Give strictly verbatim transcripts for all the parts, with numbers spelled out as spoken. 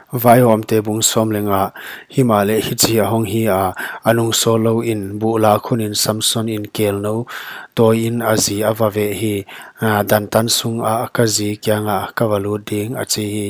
Vaihawmte bung sawm leh nga. Himahleh hichi a hong hi a, a nungsawn louin buh lak hunin Samson in kelnou tawiin a zi a va veh hi. A, dantan sungah ka zi kiangah ka va lut ding, a chi hi.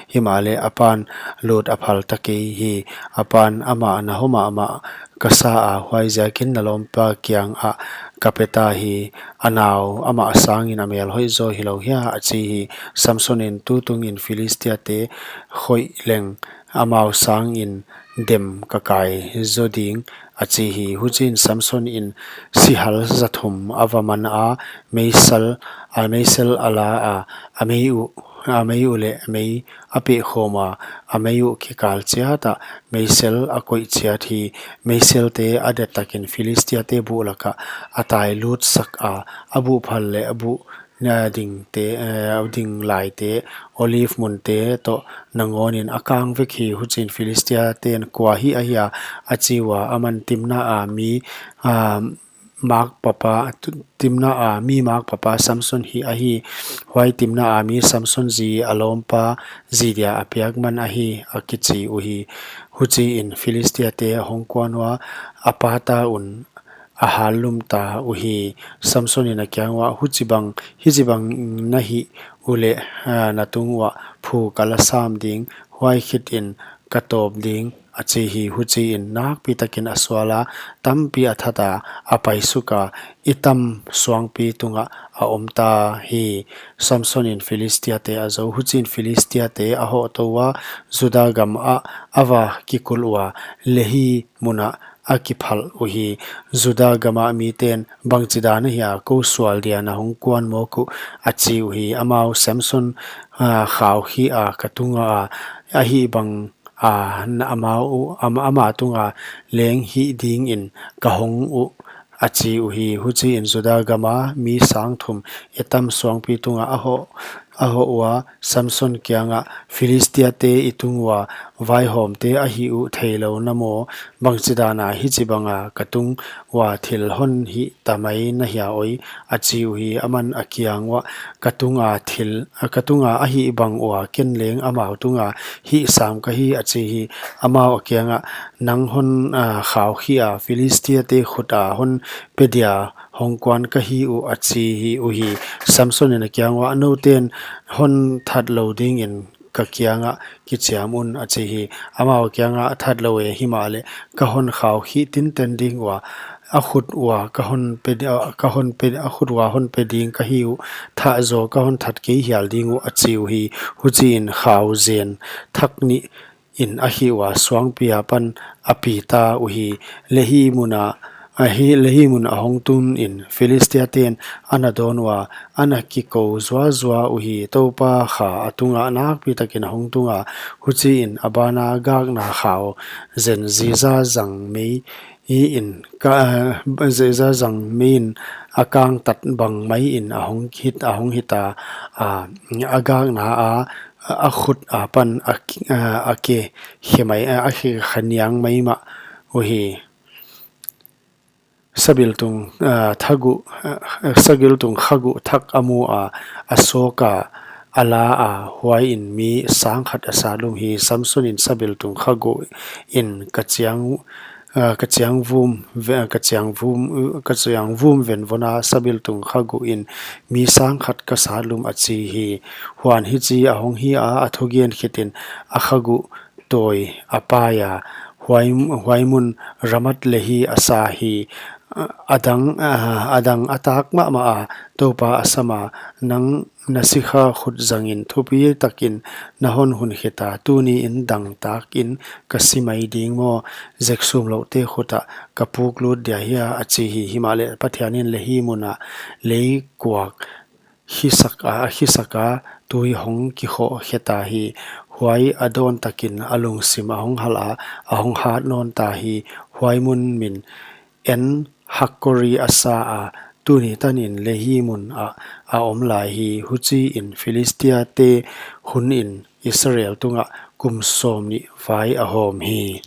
Himahleh a pan lut a phal ta kei hi. A pan, amah na hawm mahmah ka sa a, huaiziakin na lawmpa kiangah ka pe ta hi. A nau amah sangin a mel hoih zaw hilou hia, a chi hi. Samson in, tutungin Philistiate khoih leng amau sangin dem ka kai zaw ding, a chi hi. Huchiin Samson in sihal za thum a va man a, meisal, a meisel a la a, a mei uh, a mei uh leh mei a peh khawm a, a mei uh kikal chiat ah meisel a koih chiat hi. Meiselte a det takin Philistiate buh lakah a tai lut sak a, a buh phal leh a buh, a dingte, eh, a ding laite, olive munte toh nangawnin a kang vek hi. Huchiin Philistiaten, kua hia ahia, a chi ua, aman, Timna a mi, a, mak papa, tu-, Timna a mi mak papa Samson hi ahi. Huai Timna a mi Samson zi a lawmpa zi dia a piak man ahi, a kichi uhi. Huchiin Philistiate a hong kuan ua, a pata un a hallum ta uhi. Samson in a kiang uah, Huchibang, hichibang na hih uleh, a, na tung uah phu ka la sam ding, huai khitin ka tawp ding, a chi hi. Huchiin nakpi takin a sual a, tampi a that a, a pai suk a, Etam suangpi tungah a om ta hi. Samson in Philistiate a zou. Huchiin Philistiate a hoh tou ua, Juda gamah a va kikulh ua, Lehi munah a kiphalh uhi. Juda gama miten, Bangchidan ahia kou sual dia na hong kuan mawk uh? a chi uhi. Amau, Samson, a, khau khia ka tunga a, ahihbang a, na amau, am-, ama tunga leng hih dingin ka hong uh, a chi uhi. Huchiin Juda gama mi sang thum Etam suangpi tunga a hoh, a hoh ua, Samson kiangah, Philistiate i tung ua vaihawmte a hih uh theilou na maw? Bangchidana hichibanga ka tung ua thil hon hih ta mai na hia oi? a chi uhi. Aman a kiang uah, Ka tunga thil, ka tunga ahihbang ua ken leng amau tunga hih sam ka hi, a chi hi. Amau a kiangah, Nang hon, a, khau khia Philistiate khuta hon pe dia hong kuan ka hi uh, a chi hi uhi. Samson in a kiang uah, Nouten hon that lou dingin ka kiangah kichiam un, a chi hi. Amau a kiangah, That lou e, himahleh ka hon khau khia tinten ding ua, a khut ua ka hon pe di-, a, ka hon pe, a khut ua hon pe ding ka hi uh, thah zaw ka hon that kei hial ding uh, a chi uhi. Huchiin khau zen thak nih in a hih ua, suangpi apan a pi ta uhi. Lehi muna, ahi, Lehi mun a hong tunin Philistiaten ana dawn ua, ana kikou zuazua uhi. Toupa kha a tunga nakpi takin a hong tunga, huchiin a bana gakna khau zen ziza zang mei in ka, a, ziza zang mei in a kangtat bang maiin a hong hit, a hong hita, a, a gakna a, a khut apan a ki-, a, a ke khe mai, a, a khe kha niang mai mah uhi. Sabiltung, a, thagu, a, sabiltung khagu thak a mu a, a sawk a, a la a, huaiin mi sang khat a sat lum hi. Samson in sabiltung khagu in ka chiang, a, ka chiang vum ve-, ka chiang vum, ka chiang vum venvon a, sabiltung khagu in mi sang khat ka sat lum, a chi hi. Huan hichi a hong hi a, a thugen khitin a khagu tawi a pai a, huai, huai mun Ramat Lehi a sa hi. A dang, a, a dang a tak mahmah a, Toupa a sam a, Nang na sikha khut zangin thupi takin na hon hun khita, tuniin dang takin ka si mai ding maw? Zek sumlouhte khuta ka puk lut dia hia, a chi hi. Himahleh Pathianin Lehi muna lei kuak khisak a, a khisak a, tui hong kikhoh kheta hi. Huai a dawn takin a lungsim a hong hal a, a hong hat nawn ta hi. Huai mun min En Hakkore a sa a, tuni tanin Lehi mun ah a om lai hi. Huchiin Philistiate hunin Israel tungah kum sawmnih vai a hawm hi.